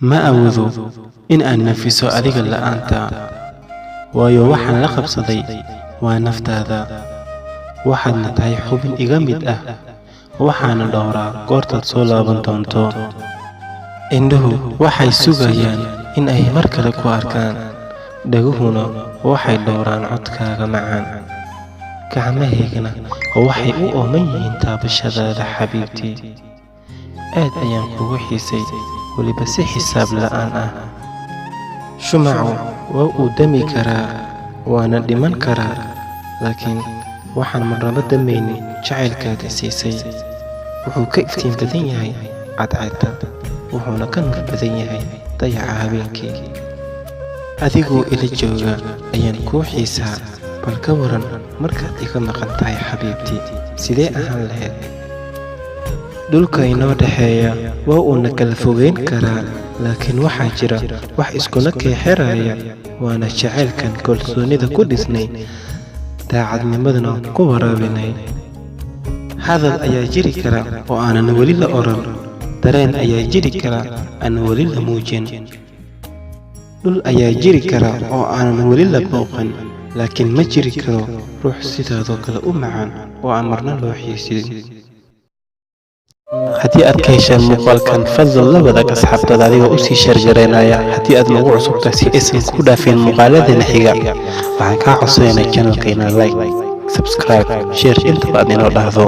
Ma awoodo in aan nafiso adiga la'aanta, waayo waxaan la qabsaday waa naftaada. Waxaadna tahay xubin iga mid ah, waxaana dhowraa goortaad soo laaban doonto. Indhuhu waxay sugayaan in ay mar kale ku arkaan, dhaguhuna waxay dhowraan codkaaga macaan, gacmahaygana waxay u ooman yihiin taabashadaada, xabiibtii. Aad ayaan kugu xiisay, weliba si xisaab la'aan ah. Shumacu waa uu dami karaa, waana dhiman karaa, laakiin waxaan marnaba damaynin jacaylkaad i siisay. Wuxuu ka iftiin badan yahay cadceedda, wuxuuna ka nuur badan yahay dayaxa habeenkii. Adigoo ila jooga ayaan kuu xiisaa. Bal ka waran markaad iga maqan tahay, xabiibtii, sidee ahaan lahayd? Dhulka inoo dhexeeya waa uuna kala fogeyn karaa, laakiin waxaa jira wax iskuna keexiraya, waana jacaylkan kalsoonida ku dhisnay, daacadnimadana ku waraabinay. Hadal ayaa jiri kara oo aanan weli la oran, dareen ayaa jiri kara aan weli la muujin, dhul ayaa jiri kara oo aanan weli la booqan, laakiin ma jiri karo ruux sidaadoo kale u macaan oo aan marna loo xiisin. Haddii aad ka heshaan muuqaalkan, fadlan la wadaag asxaabtaada adigoo usii share gareynaya. Haddii aad nagu cusubtahay, si aysan ku dhaafin muuqaaladana xiga, waxaan kaa codsanaynaa channelka inaad like, subscribe, share intaba aad inoo dhahdo.